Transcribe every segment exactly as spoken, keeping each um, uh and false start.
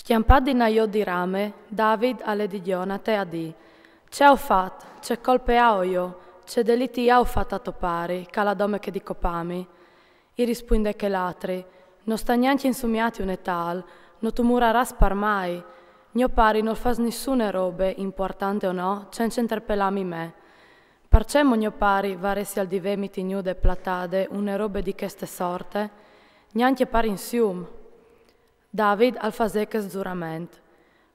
Cjampât di na jot di rame, David al è di Gjonate a dî: Ce au fat? Ce colpe au jo? Ce deliti au fat a to pari, che al à dome chê di copâmi? I rispuindè chel altri: No sta gnancje insumiâti une tâl, no tu murarâs par mai. Gno pari nol fâs nissune robe, impuartante o no, cence interpelâmi me. Parcè mo gno pari varessial di vêmi tignût platade une robe di cheste sorte? Gnancje par insium. David al fasè chest zurament: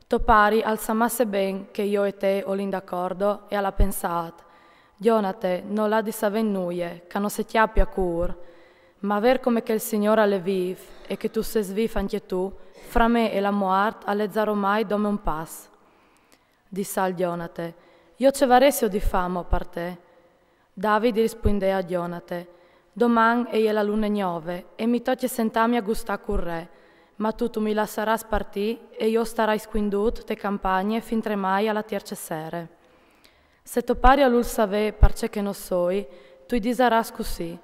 To pari al sa masse ben che jo e te o lin d'acordo e al à pensât: Gjonate nol à di savê nuie, che no se cjapi a cûr. Ma vêr come che il Signôr al è vîf e che tu sês vîf ancje tu, fra me e la muart al è za romai dome un pas. Dissal Gjonate: Jo ce varessio di fâ mo par te? David i rispuindè a Gjonate: Doman e je la lune gnove e mi tocje sentâmi a gustâ cul re, ma tu, tu mi lassarâs partî e jo o starai scuindût te campagne fintremai a la tierce sere. Se to pari al vûl savê parcè che no soi, tu i disarâs cussì: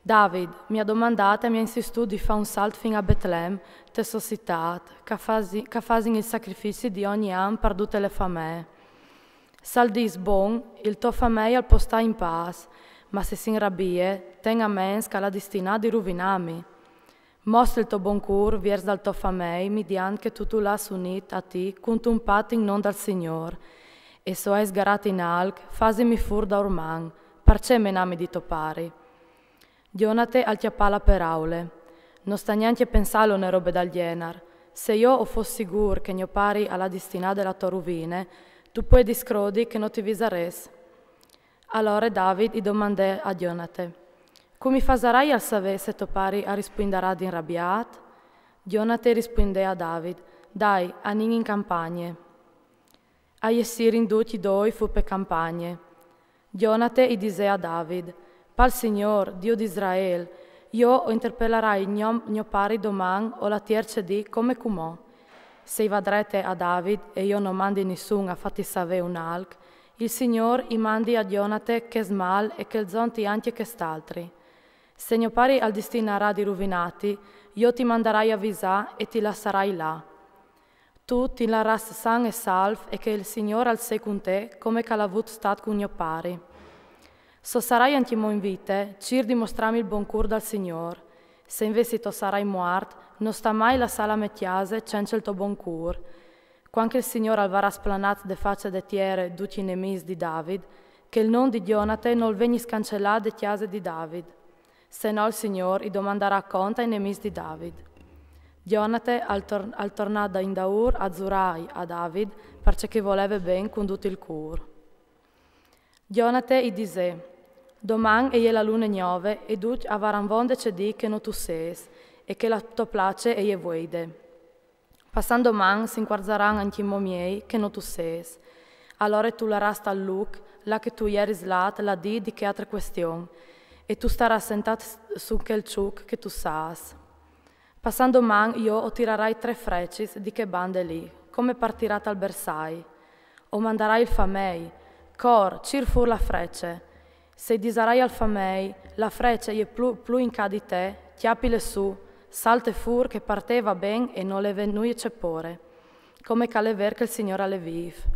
David mi à domandât e mi à insistût di fâ un salt fin a Betlem, te sô citât, che a fasi-, che a fasin il sacrifici di ogni an par dute le famee. Se al dîs bon, il to famei al pò stâ in pâs, ma se si inrabie, ten a ments che al à distinât di ruvinâmi. Mostre il to bon cûr viers dal to famei midiant che tu tu lu âs unît a ti cuntun pat in non dal Signôr. E se o ai sgarât in alc, fasimi fûr daurman, parcè menâmi di to pari? Gjonate al cjapà la peraule. No sta gnancje pensâlu une robe dal gjenar. Se jo o fos sigûr che gno pari al à distinade la to ruvine, tu puedis crodi che no ti visarès. Alore David i domandè a Gjonate: Cui mi fasarai a savê se to pari al rispuindarà di inrabiât? Gjonate i rispuindè a David: Dai, anìn in campagne. A jessirin ducj i doi fûr pe campagne. Gjonate i disè a David: Pal Signôr, Diu di Israel, jo o interpelarai gno, gno pari doman o la tierce dì come cumò. Se i va drete a David e jo no mandi nissun a fâti savê un alc, il Signôr i mandi a Gjonate chest mâl e che al zonti ancje chest altri. Se gno pari al distinarà di ruvinâti, jo ti mandarai a visâ e ti lassarai là. Tu ti larâs san e salf e che il Signôr al sei cun te, come che al à vût stât cun gno pari. Se o sarai ancjemò in vite, cîr di mostrâmi il bon cûr dal Signôr. Se invezit o sarai muart, no sta mai lassâ la mê cjase cence il to bon cûr. Cuant che il Signôr al varà splanâts de face de tiere ducj i nemîs di David, che il non di Gjonate nol vegni scancelât de cjase di David. Se no il Signôr i domandarà cont ai nemîs di David. Gjonate al tor-, al tornà da indaûr a zurâi a David, parcè che i voleve ben cun dut il cûr. Gjonate i disè: Doman e je la lune gnove e ducj a varan vonde ce dì che no tu sês, e che la tô place e je vueide. Passant doman si incuarzaran ancjemò miei che no tu sês. Alore tu larâs tal lûc, là che tu jeris lât la dì di chê altre cuestion, e tu starâs sentât s-, su chel çuc che tu sâs. Passant doman jo o tirarai trê frecis di chê bande li, come par tirâ tal bersai. O mandarai il famei: Cor, cîr fûr la frece. Se i disarai al famei: La frece e je plui, plui in ca di te, cjapile sù, salte fûr che par te e va ben e nol è vê nuie ce pôre, come che al è vêr che il Signôr al è vîf.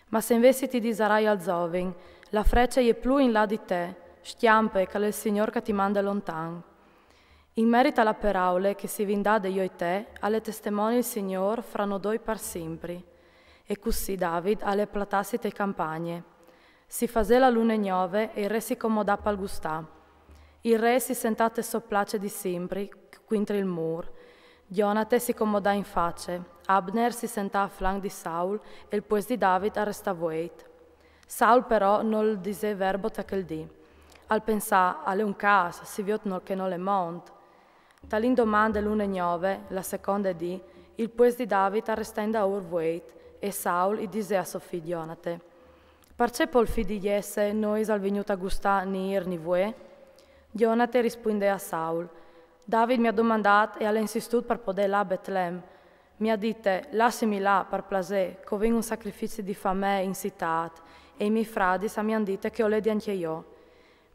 Ma se invezit i disarai al zovin: La frece e je plui in là di te, scjampe, che al è il Signôr che ti mande lontan. In merit a la peraule che si vin dade jo e te, al è testemoni il Signôr fra nô doi par simpri. E cussì David al è platâsi te campagne. Si fasè la lune gnove e il re si comodà pal gustâ. Il re si sentà te sô place di simpri, cuintri il mûr. Gjonate si comodà in face, Abner si sentà a flanc di Saul e il puest di David al restà vueit. Saul però nol disè verbo ta chel dì. Al pensà: Al è un câs, si viôt nol, che nol è mont. Tal indoman de lune gnove, la seconde dì, il puest di David al restà indaûr vueit, e Saul i disè a so fi Gjonate: Parcè po il fi di Jesse no isal vignût a gustâ ni ir ni vuê? Gjonate i rispuindè a Saul: David mi à domandât e al à insistût par podê lâ a Betlem. Mi à dite: Lassimi lâ, par plasê, che o vin un sacrifici di famee in citât, e i miei fradis a mi àn dite che o ledi ancje jo.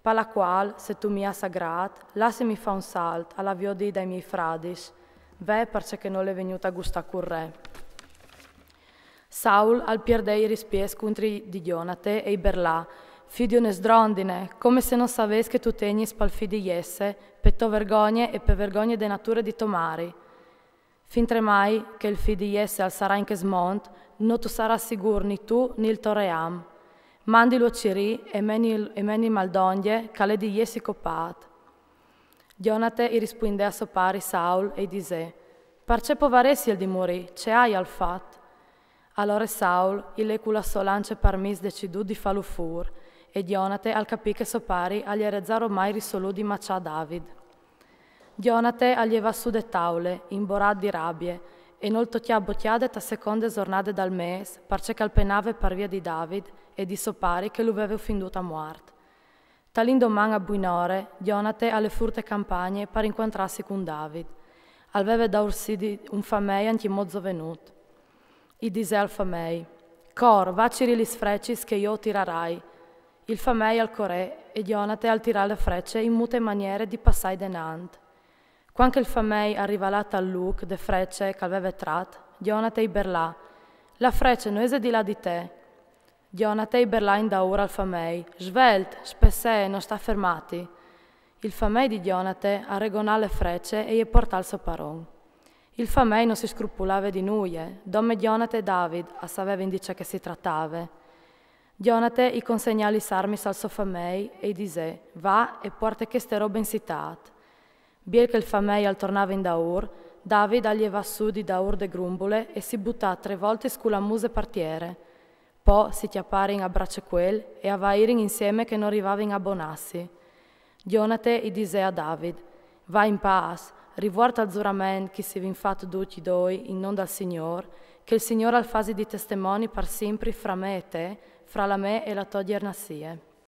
Pa la cuâl, se tu mi âs agrât, lassimi fâ un salt a la viodi dai miei fradis. Ve parcè che nol è vignût a gustâ cul re. Saul al pierdè i rispiets cuintri di Jonate e i berlà: «Fi di une sdrondine, come se no savès che tu tegnis pal fi di Jesse, pe to vergogne e pe vergogne de nature di to mari. Fintremai che il fi di Jesse al sarà in chest mont, no tu sarà sigûr ni tu ni il to ream. Mandilu a cirî e meni-, e menimal dongje, che al è di jessi copât.» Jonate i rispuindè a so pari Saul e i disè: «Parcè povarès jel di murî, ce aial fat?» Alore Saul i lè cu la sô lance par mis decidût di fâlu fûr, e Jonate al capì che so pari al jere za ormai risolût di maçâ David. Jonate al jevà sù de taule, imborât di rabie, e nol tocjà bocjade ta seconde zornade dal mês, parcè che al penave par vie di David e di so pari che lu veve ofindût a muart. Tal indoman a buinore, Jonate al lè fûr te campagne par incuentrâsi cun David. Al veve daûr sedi un famei ancjemò zovenut. I disè al famei: «Cor, va a cirî lis frecis che jo o tirarai.» Il famei al corè e Jonate al tirà la frece in mute maniere di passâi denant. Cuant che il famei al rivà là tal lûc de frece che al veve trat, Jonate i berlà: «La frece no ese di là di te?» Jonate i berlà indaûr al famei: «Svelt, spessee, no sta fermâti.» Il famei di Jonate al regonà le frece e je puartà al so paron. Il famei no si scrupulave di nuie, dome Jonate e David a savevin di ce che si tratave. Jonate i consegnà lis armis al so famei e i disè: «Va e puarte cheste robe in citât.» Biel che il famei al tornave indaûr, David al jevà sù di daûr de grumbule e si butà tre voltis cu la muse par tiere. Po si cjaparin a bracecuel e a vairin insieme che no rivavin a bonâsi. Jonate i disè a David: «Va in pâs, rivuart al zurament che si vin fat ducj i doi in non dal Signôr, che il Signôr al fasi di testemoni par simpri fra me e te, fra la me e la tô gjernazie.»